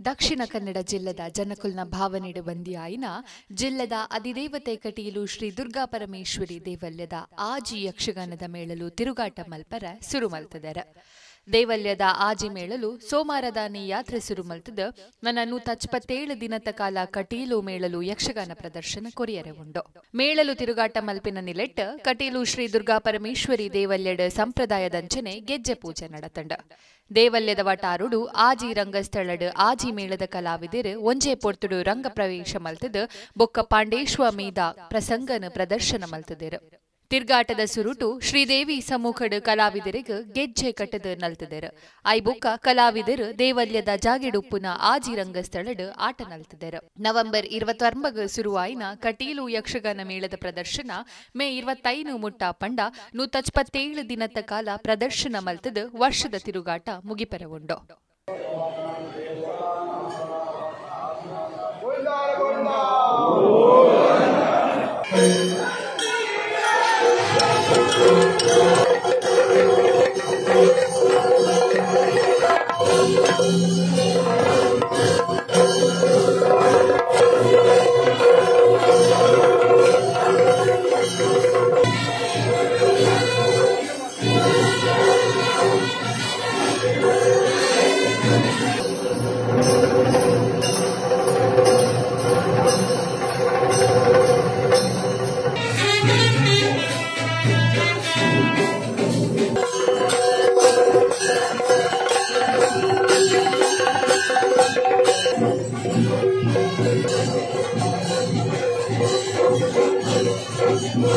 ದಕ್ಷಿಣ ಕನ್ನಡ ಜಿಲ್ಲೆದ ಜನಕುಲ್ನ ಭಾವನೆಡ್ ಬಂದಿಯಾಯಿನ ಜಿಲ್ಲೆದ ಅಧಿದೇವತೆ ಕಟೀಲು ಶ್ರೀ ದುರ್ಗಾ ಪರಮೇಶ್ವರಿ ದೇವಲ್ಯದ ಆಜಿ ಯಕ್ಷಗಾನದ ಮೇಳಲು ತಿರುಗಾಟ ಮಲ್ಪರ ಸುರು ಮಲ್ತದೆರ್. ದೇವಲ್ಯದ ಆಜಿ ಮೇಳಲು ಸೋಮಾರದಾನಿ ಯಾತ್ರೆ ಸುರು ಮಲ್ತದ್ ನನ 157 ದಿನತ ಕಾಲ ಕಟೀಲು ಮೇಳಲು ಯಕ್ಷಗಾನ ಪ್ರದರ್ಶನ ಕೊರಿಯರೆ ಉಂಡು. ಮೇಳಲು ತಿರುಗಾಟ ಮಲ್ಪಿನ ನಿಲೆಟ್ ಕಟೀಲು ಶ್ರೀ ದುರ್ಗಾ ಪರಮೇಶ್ವರಿ ದೇವಲ್ಯಡ್ ಸಂಪ್ರದಾಯದಂಚನೆ ಗೆಜ್ಜೆ ಪೂಜೆ ನಡತಂಡ್. ದೇವಲ್ಯದ ವಟಾರುಡು ಆಜಿ ರಂಗಸ್ಥಳಡ್ ಆಜಿ ಮೇಳದ ಕಲಾವಿದರು ಒಂಜೇ ಪೊರ್ತುಡು ರಂಗ ಪ್ರವೇಶ ಮಲ್ತದ್ ಬೊಕ್ಕ ಪಾಂಡೇಶ್ವ ಮೀದ ಪ್ರಸಂಗನ ಪ್ರದರ್ಶನ ಮಲ್ತದೆರು. ತಿರ್ಗಾಟದ ಸುರುಟು ಶ್ರೀದೇವಿ ಸಮ್ಮುಖಡ್ ಕಲಾವಿದರಿಗೆ ಗೆಜ್ಜೆ ಕಟ್ಟದ ನಲ್ತದೆರು. ಐಬೊಕ್ಕ ಕಲಾವಿದರು ದೇವಲ್ಯದ ಜಾಗೆಡುಪ್ಪುನ ಆಜಿ ರಂಗಸ್ಥಳಡ್ ಆಟ ನಲ್ತದೆರು. ನವೆಂಬರ್ 29 ಸುರುವಾಯಿನ ಕಟೀಲು ಯಕ್ಷಗಾನ ಮೇಳದ ಪ್ರದರ್ಶನ ಮೇ 25 ಮುಟ್ಟ ಪಂಡ 157 ದಿನದ ಕಾಲ ಪ್ರದರ್ಶನ ಮಲ್ತದ ವರ್ಷದ ತಿರುಗಾಟ ಮುಗಿಪೆರವುಂಡು.